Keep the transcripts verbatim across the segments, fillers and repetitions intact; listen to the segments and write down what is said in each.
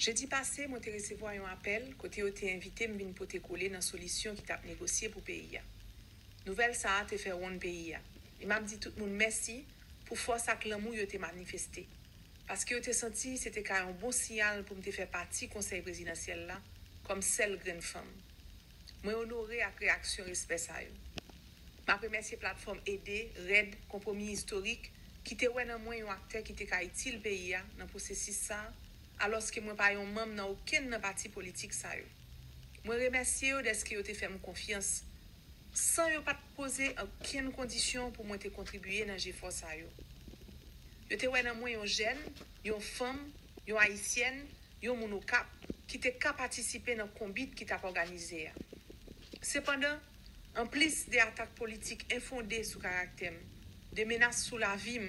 Jedi pase, mwen te resevwa yon apèl kote yo te envite m vin pote kole nan solisyon ki t ap negosye pou peyi a. Nouvèl sa a te fè wonn peyi a, e m ap di tout moun mèsi pou fòs ak lanmou yo te manifeste, paske yo te santi se te ka yon bon siyal pou m te fè pati Konsèy Prezidansyèl la kòm sèl grenn fanm. Mwen onore ak reyaksyon respè sa yo. M ap remèsye platfòm Ede, Rèd, Konpwomi Istorik, ki te wè nan mwen yon aktè ki te ka itil peyi a nan pwosesis sa a, alòske mwen pa yon manm nan okenn nan pati politik sa yo. Mwen remèsye yo dèske yo te fè m konfyans, san yo pa t poze okenn kondisyon pou mwen te kontribiye nan jefò sa yo. Yo te wè nan mwen yon jèn, yon fanm, yon Ayisyèn, yon moun Okap, ki te ka patisipe nan konbit ki t ap òganize a. Sepandan, anplis de atak politik enfonde sou karaktè m, de menas sou lavi m,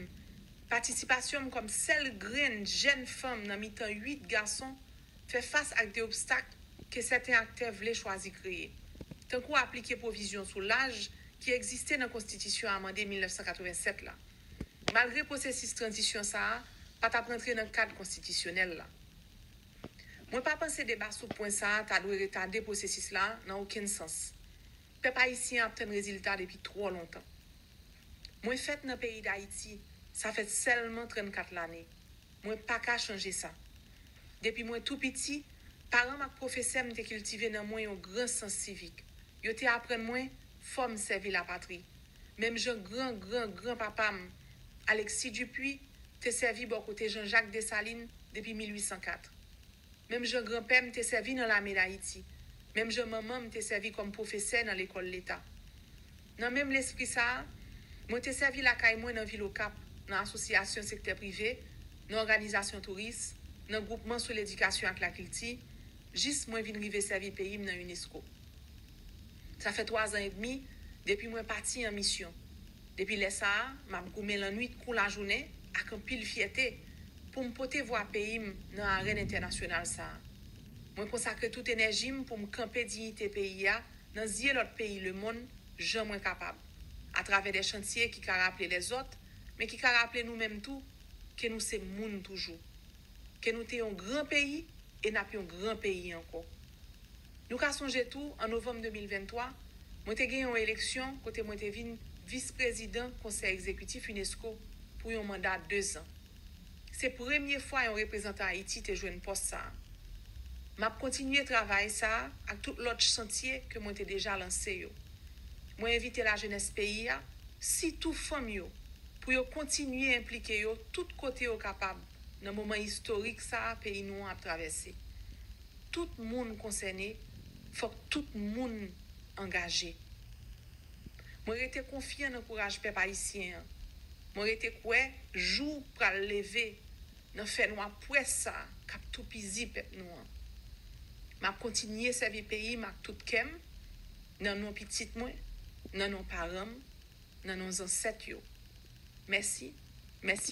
patisipasyon m kòm sèl grenn jèn fanm nan mitan uit gason fè fas ak de obstak ke sèten aktè vle chwazi kreye, tankou aplike pwovizyon sou laj ki egziste nan Konstitisyon amande mil nèf san katrevennsèt la. Malgre pwosesis tranzisyon sa a pa t ap rantre nan kad konstitisyonèl la. Mwen pa panse deba sou pwen sa a ta dwe retade pwosesis la nan okenn sans. Pèp ayisyen an ap tann rezilta depi twò lontan. Mwen fèt nan peyi Dayiti, sa fè sèlman trannkat lane. Mwen pa ka chanje sa. Depi mwen tou piti, paran m ak pwofesè m te kiltive nan mwen yon gran sans sivik. Yo te aprann mwen fò m sèvi lapatri. Menm jan gran, gran, gran papa m, Alexis Dupuy, te sèvi bò kote Jean-Jacques Dessalines depi mil uit san kat. Menm jan granpè m te sèvi nan Lame Dayiti. Menm jan manman m te sèvi kòm pwofesè nan lekòl leta. Nan menm lespri sa a, mwen te sèvi lakay mwen nan vil Okap, nan asosyasyon sektè prive, nan òganizasyon touris, nan gwoupman sou ledikasyon ak lakilti, jis mwen vin rive sèvi peyi m nan unesco. Sa fè twazan edmi depi mwen pati an misyon. Depi lè sa a, m ap goumen lannwit kou lajounen ak anpil fyète pou m pote vwa peyi m nan arèn entènasyonal sa a. Mwen konsakre tout enèji m pou m kanpe diyite peyi a nan zye lòt peyi lemonn jan mwen kapab, atravè de chantye ki ka raple lèzòt, men ki ka raple nou menm tou ke nou se moun toujou, ke nou te yon gran peyi e n ap yon gran peyi ankò. Nou ka sonje tou, an novanm de mil venntwa, mwen te gen yon eleksyon kote mwen te vin vis prezidan Konsèy Egzekitif unesco pou yon manda dezan. Se premye fwa yon reprezantan Ayiti te jwenn pòs sa a. M ap kontinye travay sa a ak tout lòt chantye ke mwen te deja lanse yo. Mwen envite lajenès peyi a, sitou fanm yo, pou yo kontinye enplike yo tout kote yo kapab nan moman istorik sa a peyi nou an ap travèse. Tout moun konsène, fòk tout moun angaje. Mwen rete konfyan nan kouraj pèp ayisyen an. Mwen rete kwè jou pral leve nan fènwa pwès sa a k ap toupizi pèp nou an. M ap kontinye sèvi peyi m ak tout kè m, nan non pitit mwen, nan non paran m, nan non zansèt yo. Mèsi, mèsi.